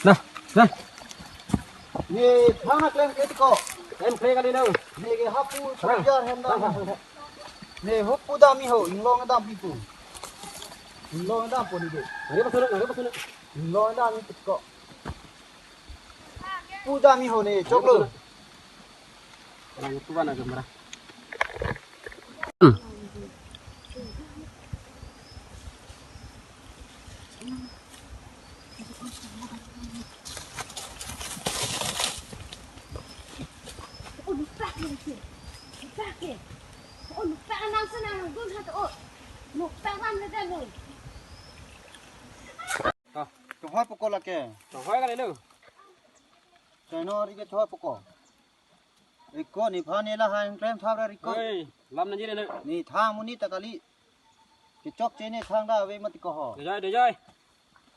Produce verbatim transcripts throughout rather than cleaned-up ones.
Nah, nah. Ne thang klem ke tiko. Klem ke kali nang. Ne ke hapu sujar hem dam. Thang, thang, thang. Ne hapu dam-i ho, inglong dam-i pu. Inglong dam-i pu ne ke. Nari pasunuk, nari pasunuk. Inglong dam-i tiko. Pu dam-i ho ne, choklo. Nang tu bana gambar. Tohoi poko lake. Tohoi kali lo. Chai nongri ke tohoi poko. Eko nephan ne lahai klem thap ra ri ko. Oi, lam nangji le. Ne thang amonit ta kali. Kechokche ne thang ta ave mati ko ho. Dejai, dejai.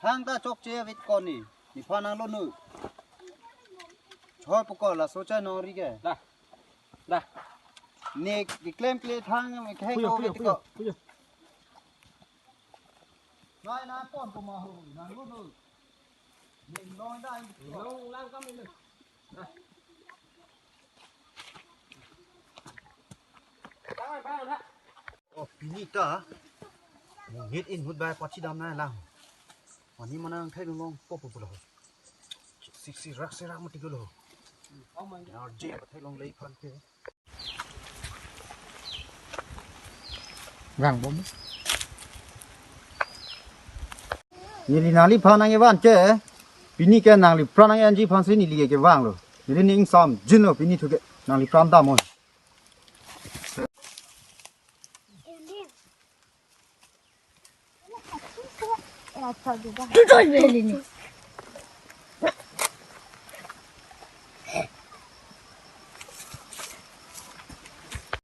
Thang ta chokche ave ko ne. Nephan nanglo nu. Tohoi poko laso chai nongri ke. Da. Da. Ne keklem kle thang me kheng Puyo, ko puyo, ave puyo, ko. Puyo. Nai na pon ko ma ho, nanglo nu. Ne inglong dam-i. Inglong lang kam le. Oh, pini ta. Mungit inut bai pachidam nanglang. Mani manang thai long po po pulo. Sik sik rak sik rak mati ko lo. Energy pathai longle aphan ke. Vang bom. Neli nangliphan nangkevan ke, pini ke nangliphan nang-enji aphansi neli ke vanglo. Neli ning samjinlo pini thu ke nangliphan dam-o.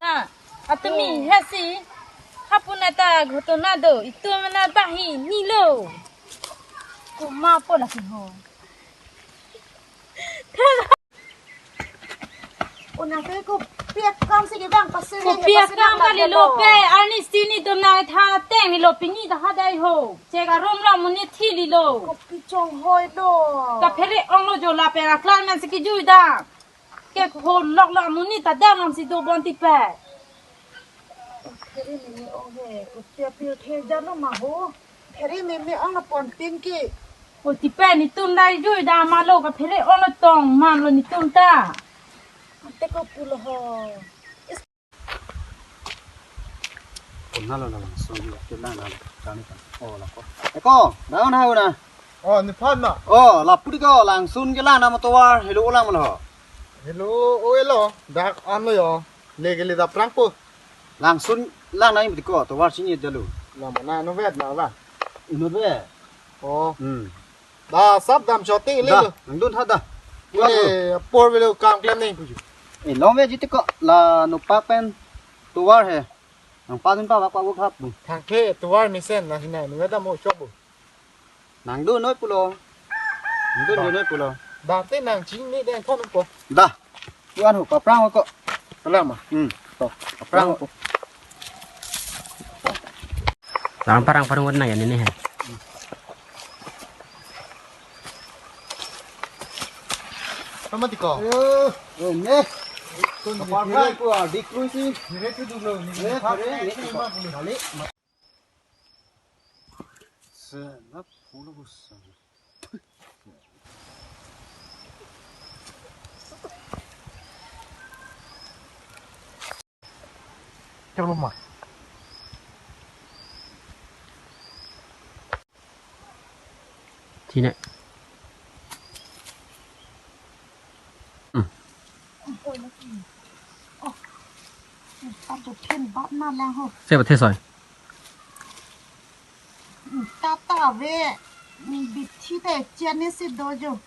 Ah, atumi hasi, hapu nata ghotona do, itum na bahi nilo. Komat po lasi ho. Ona ke kopi akam si kevang pasir. Kopi akam kali lo pe, arni sini dum nang tha teng lo pini ta hadai ho. Chek arum lo amonit thi lilo. Kopi chonghoi do. Kaphere onglo jo lapen aklan men si kejui dam. Ke ho lok lo amonit ta dam lam si do bon ti pe. Phere meme ong he, kopi apirthe jalo ma ho. Phere meme ong lo pon pin ke. O ti pe netum dai jui dam ma lo kaphere ong lo tong man lo netum ta. Ante ko pulo ho. Kona lo langsung dia ke lang lang kani kan. Oh, lako. Eko, daun ha una. Oh, nephan ma. Oh, lapu di ko langsung ke lang nama tovar helo lang ma lo. Helo, oh, helo. Dak an lo yo. Lege le daprang po. Langsung lang nai di ko tovar sini jalo. Lama na no vet na ba. Ino be. Oh. Hmm. Da sap dam chote le Da, lo. Nangdun tha da. Ile por velo kam klem nai puju. Eh, long ve jiti ko la no pa pen tovar he. Nang pa dun pa bak pa buk hap bu. Thang ke tovar mesen na hina ni da mo chok bu. Nangdun noi pulo. Nangdun noi pulo. Da te nang ching ni den thon ko. Da. Tuan ho, kaprang ho ko. Kalang ma? Hmm. To, kaprang ho ko. Lang parang parang wan na ya ni he. Tama ti ko. Eh, eh, ne. Kaprang ko, ah, dik lui si. Ni tu dulu ni. Eh, kare, ni. Balik. Senap pulo bus. Chalo ma. Sini. Hmm. Oh. Ajo phen bat na lang ho. Siapa thesoi? Tata ave, bithi te chene si dojo.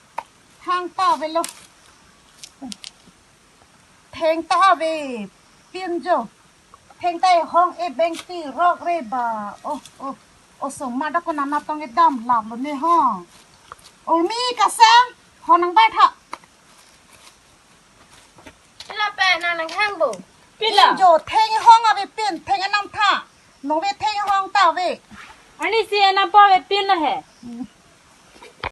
Thang ta ave lo. Theng ta ave, pin jo. Theng ta e hong e beng ti rok re ba. Oh, oh. Osomar da ko nana tong e dam lap lo ne ho. Urmi kasang, ho nang bai tha. Pila pe na nang hang bo. Pila. Pin jo, theng e hong ave pin, theng e nam tha. Nong ve theng e hong ta ave. Ani si e nam pa ave pin na he. Hmm.